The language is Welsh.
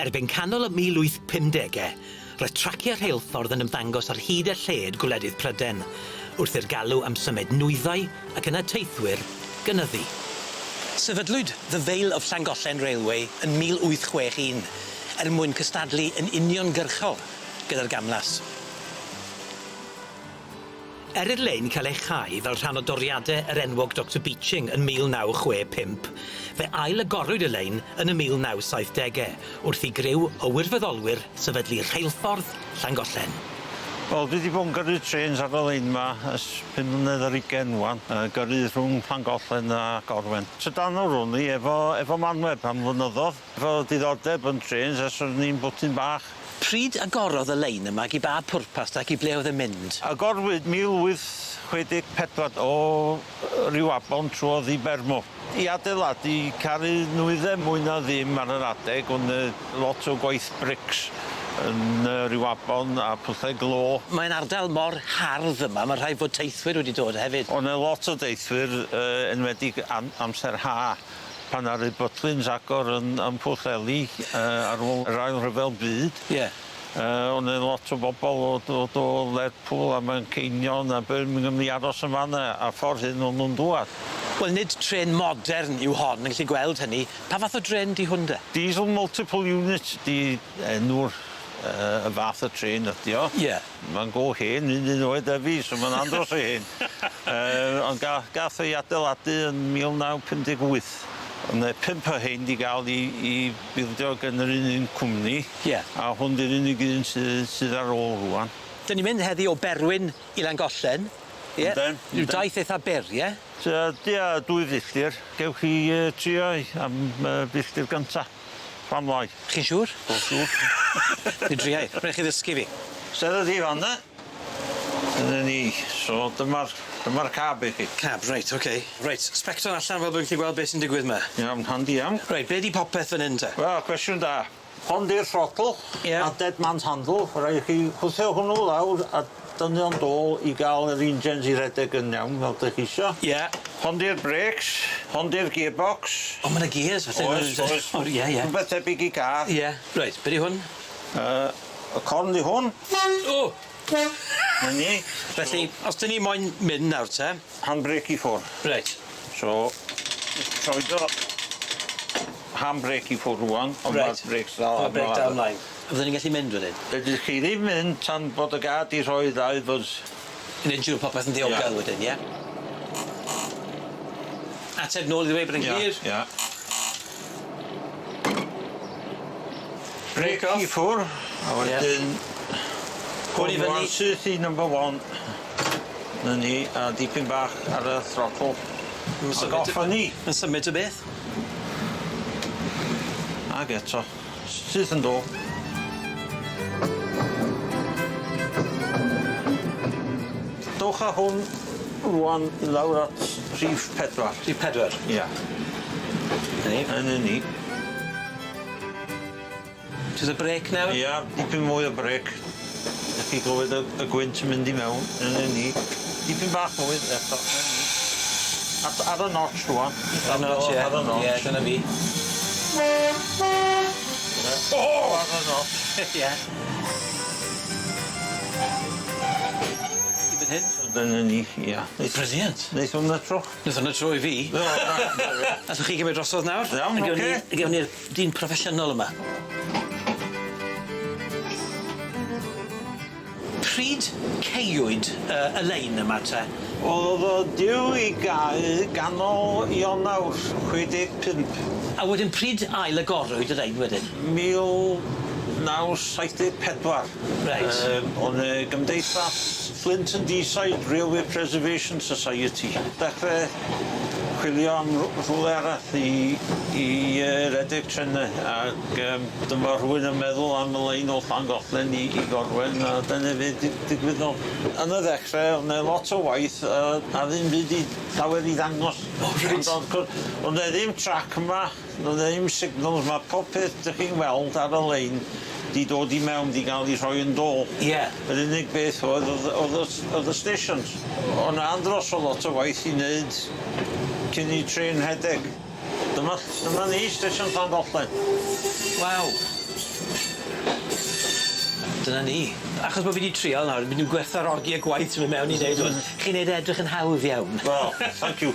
Erbyn canol y 1850au, roedd tracie rheilffordd yn ymddangos ar hyd a lled gwledydd Pryden, wrth i'r galw am symud nwyddau ac yna teithwyr gynyddu. Sefydlwyd The Vale of Llangollen Railway yn 1861 er mwyn cystadlu yn uniongyrchol gyda'r gamlas. Er i'r lein cael ei chau fel rhan o doriade yr enwog Doctor Beeching yn 1965, fe ail-agorwyd y lein yn y 1970au wrth i griw o wirfoddolwyr sefydlu Rheilffordd Llangollen. Wel dwi 'di bo' yn gyrru trêns ar y lein 'ma ers pum mlynedd ar ugen ŵan yy gyrru rhwng Llangollen a Gorwen. Trydanwr o'n i efo efo Manweb am flynyddodd efo diddordeb yn trêns ers o'n i'n bwtyn bach. Pryd agorodd y lein yma ac i ba pwrpas ac i ble oedd e'n mynd? Agorwyd 1864 o Riwabon trwodd i Bermo. I adeiladu caru nwydde mwy na ddim ar yr adeg o'n 'ne lot o gwaith brics yn yy Riwabon a pwllau glo. Mae'n ardal mor hardd yma ma' rhaid fod teithwyr wedi dod hefyd. O' 'ne lot o deithwyr yy enwedig am- amser ha pan aru Butlins agor yn yn Pwllheli yy ar ôl yr Ail Rhyfel Byd. Ie. Yy o' 'ne lot o bobol o dod o Lerpwl a Manceinion a Birmingham i aros yn fan 'na a ffor hyn o'n nw'n dŵad. Wel nid trên modern yw hon, yn gallu gweld hynny. Pa fath o drên 'di hwn de? Diesel multiple unit 'di enw'r yy y fath o trên ydi o. Ie. Ma'n go hen un un oed â fi so ma'n andros o hen. Yy ond ga- gath ei adeiladu yn 1958. O' 'ne pump o rhein 'di ga'l 'u 'u bildio gan yr un un cwmni. Ie. A hwn 'di'r unig un sy sydd ar ôl rŵan. 'Dyn ni'n mynd heddi o Berwyn i Langollen. Ie? Yndyn. Ryw daith eitha byr, ie? Tua tua dwy filltir. Gewch chi yy trio 'i am yy filltir gynta. Pam lai? Chi'n siŵr? Go siŵr. Mi driai. Rai' chi ddysgu fi. Sedd di fan 'na. Dyna ni. So dyma'r dyma'r cab i chi. Cab reit oce. Reit sbectol allan fel bo' fi'n gallu gweld be' sy'n digwydd 'ma. Iawn handi iawn. Reit be' 'di popeth fan 'yn te? Wel cwestiwn da. Hon 'di'r throttle. Ie. A dead man's handle. Ma' rai' chi chwthio hwnnw lawr a dynnu o'n dôl i ga'l yr injans i redeg yn iawn fel 'dych chi isio. Ie. Hon 'di'r brêcs, hon 'di'r gearbox. O ma' 'na gears felly. Oes oes. O ie ie. Rwbeth tebyg i car. Ie. Reit be' 'di hwn? Yy. Y corn 'di hwn. O! 'Na ni. Felly, os 'dyn ni moyn mynd nawr te. Handbrake i ffwr'. Reit. So, troed o handbrake i ffwr' rŵan, ond ma'r brêcs dal Ma'r brêc dal mlaen. A fydden ni'n gallu mynd wedyn? Fedrwch chi ddim mynd tan bod y gad 'di rhoi ddau fys. Neud siŵr popeth yn ddiogel wedyn, ie? Ateb nôl i ddweud bod e'n glir. Ia, ia. Brêc i ffwr' a wedyn Hwn i fyny. Syth i number one. 'Na ni, a dipyn bach ar y throttle. Ag off â ni. Ma'n symud ta beth. Ag eto. Syth yn dôl. Dowch â hwn rŵan i lawr at rhif pedwar. Rhif pedwar? Ia. 'Na ni. 'Na ni. Jys y brêc nawr? Ia, dipyn mwy o brêc. Dach chi glywed y y gwynt yn mynd i mewn. Dyna ni. Dipyn bach mwy eto. 'Na ni. At ar y notch rŵan. Ar y notch ie. Ar y notch. Ie, dyna fi. O! Ar y notch. Ie. I fyn hyn? Dyna ni, ia. Brilliant. Neith hwnna tro. Neith hwnna tro i fi. Allwch chi gymryd drosodd nawr? Iawn, A gewn ni oce. a gewn ni'r dyn proffesiynol yma. Pryd caewyd yy y lein yma te? O'dd o due i gau ganol Ionawr 65. A wedyn pryd ail agorwyd y lein wedyn? 1974. Reit. Yym o'n y gymdeithas Flint and Deeside Railway Preservation Society dechre chwilio am rw- rhywle arall i i yy redeg trene ag yym dyma rhywun yn meddwl am y lein o Llangollen i i Gorwen a dyna fe di- digwyddodd. Yn y ddechre o'dd 'ne lot o waith yy a ddim byd i llawer i ddangos. O reit. Ond o'dd cw- o'dd 'ne ddim trac yma. Do'dd 'ne ddim signals ma' pob peth 'dych chi'n weld ar y lein 'di dod i mewn 'di ga'l 'i rhoi yn dôl. Ie. Yr unig beth oedd o'dd o'dd y s- o'dd y stations. O' 'na andros o lot o waith i neud cyn i trên rhedeg. Dyma dyma ni, stesion Llangollen. Waw. Dyna ni. Achos bo' fi 'di trial nawr, mi 'dyn gwerthfawrogi y gwaith sy myn' mewn i neud hwn. Chi'n neud e edrych yn hawdd iawn. Wel, thank you.